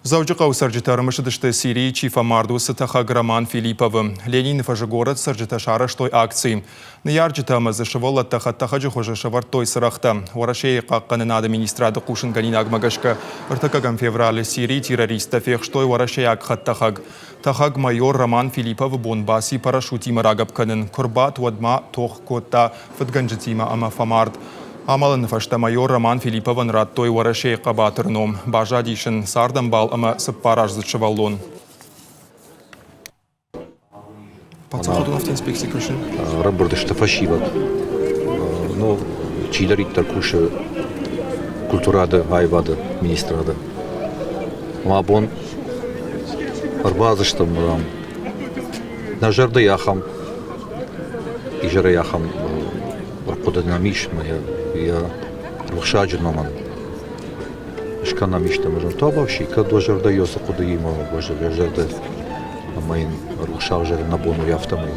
Дзӕуджыхъӕуы цӕрджытӕ ӕрымысыдысты Сирийы чи фӕмард, уыцы тӕхӕг Роман Филипповы. Ленины фӕзы горӕт цӕрджытӕ сарӕзтой акци. Ныййарджытӕ ӕмӕ дзы сывӕллӕттӕ хӕдтӕхӕджы хуызы сӕвӕрдтой цырӕгътӕ. Уӕрӕсейы хъахъхъӕнынады министрады хъусынгӕнинагмӕ гӕсгӕ, ӕртыккӕгӕм февралы Сирийы террористтӕ фехстой уӕрӕсейаг хӕдтӕхӕг. Тӕхӕг майор Роман Филипповы бон баци парашютимӕ рагӕпп кӕнын. Куы рбадт, уӕд ма тох кодта фыдгӕнджытимӕ ӕмӕ фӕмард. Амӕлыны фӕстӕ майор Роман Филипповӕн радтой Уӕрӕсейы хъӕбатыр ном. Баззадис ын цардӕмбал ӕмӕ цыппараздзыд сывӕллон. Паддзахадон автоинспекци кусы. Ӕрӕмбырд сты фӕсивӕд. Ну, чидӕриддӕр кусы культурады, аивады министрады. Мӕ бон ӕрбадзыстӕм нӕ зӕрдӕйы ахӕм изӕрӕй ахӕм ӕрхъуыды нӕм ис ӕмӕ йӕ рухсаджы номӕн скӕнӕм исты ӕмӕ зӕгъӕм, табуафси, кӕд уӕ зӕрдӕ йӕ цы хъуыдыимӕ уӕ зӕрдӕ ӕмӕ йын рухсаг зӕгъын нӕ бон у, афтӕмӕй.